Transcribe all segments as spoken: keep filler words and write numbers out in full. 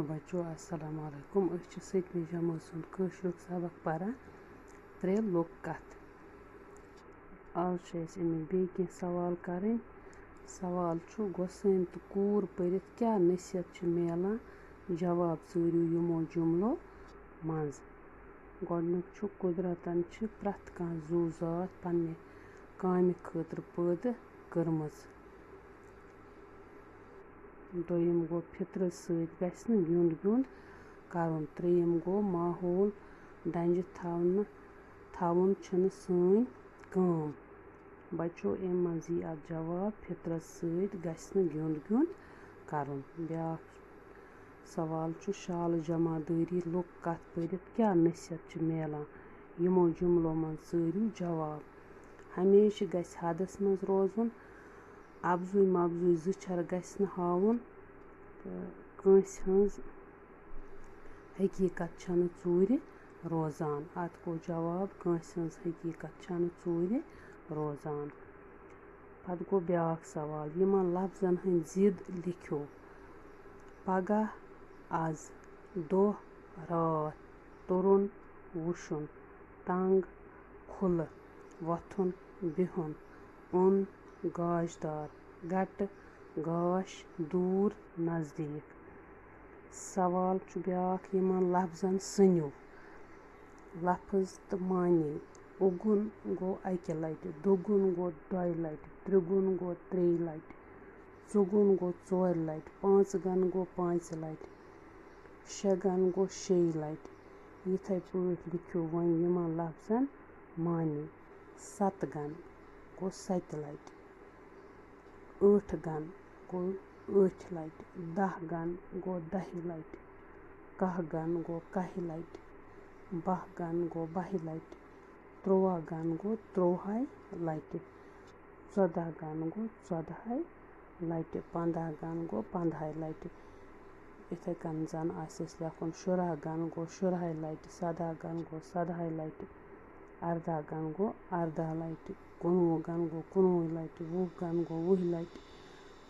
بچو، السلام علیکم۔ أسۍ چھِ سٔتمہِ جمٲژ ہُنٛد کٲشرُک سبق پران، ترٛےٚ لوٚک کتھ۔ آز چھِ اَسہِ اَمِکۍ بیٚیہِ کینٛہہ سوال کرٕنۍ۔ سوال چھُ، گۄسٲنۍ تہٕ کوٗر پٔرِتھ کیٛاہ نصیحت چھِ میلان؟ جواب ژٲرِو یِمو جملو منٛز۔ گۄڈٕنیُک چھُ، قۄدرتن چھِ پرٛٮ۪تھ کانٛہہ زُو زاتھ پننہِ کامہِ خٲطرٕ پٲدٕ کٔرمٕژ۔ دوٚیِم گوٚو، فطرت سۭتۍ گژھِ نہٕ گیُنٛد گیُنٛد کرُن۔ ترٛیٚیِم گوٚو، ماحول ڈنٛجہِ تھاونہٕ، تھاوُن چھُنہٕ سٲنۍ کٲم۔ بچو، اَمہِ منٛز یی اَتھ جواب، فطرت سۭتۍ گژھِ نہٕ گیُنٛد گیُنٛد کرُن۔ بیٛاکھ سوال چھُ، شالہٕ جمع دٲری لُکھ کتھ پٔرِتھ کیٛاہ نصیحت چھِ میلان؟ یِمو جملو منٛز ژٲرِو جواب۔ ہمیشہِ گژھِ حدس منٛز روزُن، اَپزُے مَپزُے زٕ چھَر گژھِ نہٕ ہاوُن تہٕ کٲنٛسہِ ہٕنٛز حقیٖقت چھَنہٕ ژوٗرِ روزان۔ اَتھ گوٚو جواب، کٲنٛسہِ ہٕنٛز حقیٖقت چھَنہٕ ژوٗرِ روزان۔ پَتہٕ گوٚو بیٛاکھ سوال، یِمَن لفظن ہٕنٛدۍ زِد لیکھِو۔ پگاہ، از، دۄہ، راتھ، تُرُن، وُشُن، تنٛگ، کھُلہٕ، وۄتھُن، بِہُن، اوٚن، گاشدار، گٹہٕ، گاش، دوٗر، نزدیٖک۔ سوال چھُ بیٛاکھ، یِمَن لفظن سٕنِو لفظ تہٕ معنی۔ اُگُن گوٚو اَکہِ لٹہِ، دُگُن گوٚو دۄیہِ لٹہِ، ترٛیٚگُن گوٚو ترٛیٚیہِ لٹہِ، ژُگُن گوٚو ژورِ لٹہِ، پانٛژٕ گن گوٚو پانٛژِ لٹہِ، شےٚ گن گوٚو شیٚیہِ لٹہِ۔ یِتھے پٲٹھۍ لیکھِو وۄنۍ یِمن لفظن معنی۔ ستہٕ گن گوٚو ستہِ لٹہِ، ٲٹھٕ گن گوٚو ٲٹھِ لٹہِ، دَہ گن گوٚو دَہہِ لٹہِ، کاہ گن گوٚو کاہہِ لٹہِ، باہ گن گوٚو باہہِ لٹہِ، تُرٛواہ گن گوٚو تُرٛوہاے لٹہِ، ژۄداہ گن گوٚو ژۄدہاے لٹہِ، پنٛداہ گن گوٚو پنٛدہاے لٹہِ۔ یِتھے کٔنۍ زن آسہِ اَسہِ لیکھُن، شُراہ گن گوٚو شُراہاے لٹہِ، سداہ گن گوٚو سدہاے لٹہِ، ارداہ گن گوٚو ارداہ لٹہِ، کُنوُہ گن گوٚو کُنوُہ لٹہِ، وُہ گن گوٚو وُہ لٹہِ،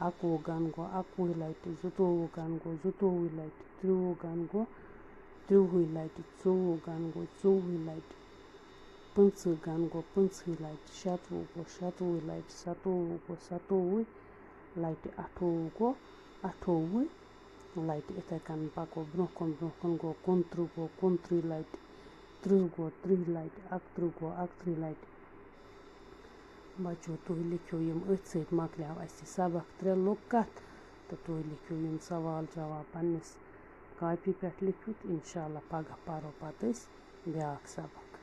اکوُہ گن گوٚو اکوُہ لٹہِ، زٕتووُہ گن گوٚو زٕتووُہ لٹہِ، ترٛوُہ گن گوٚو ترٛوُہُے لٹہِ، ژوٚوُہ گن گوٚو ژوٚوُہُے لٹہِ، پٕنٛژٕہ گن گوٚو پٕنٛژٕہٕے لٹہِ، شَتوُہ گوٚو شَتوُہُے لٹہِ، سَتووُہ گوٚو سَتووُہُے لٹہِ، اَٹھووُہ گوٚو اَٹھووُہُے لٹہِ۔ یِتھے کٔنۍ پکو برٛونٛہہ کُن، برٛونٛہہ کُن گوٚو کُنترٕہ گوٚو کُنترٕہٕے لٹہِ، ترٕٛہ گوٚو ترٕٛہہِ لٹہِ، اَکترٕٛہ گوٚو اَکترٕٛہہِ لٹہِ۔ بچو، تُہۍ لیکھِو یِم، أتھۍ سۭتۍ مۄکلیو اَسہِ یہِ سبق ترٛےٚ لوٚک کتھ، تہٕ تُہۍ لیکھِو یِم سوال جواب پننِس کاپی پٮ۪ٹھ لیکھِتھ۔ انشاءاللہ پگاہ پرو پتہٕ أسۍ بیٛاکھ سبق۔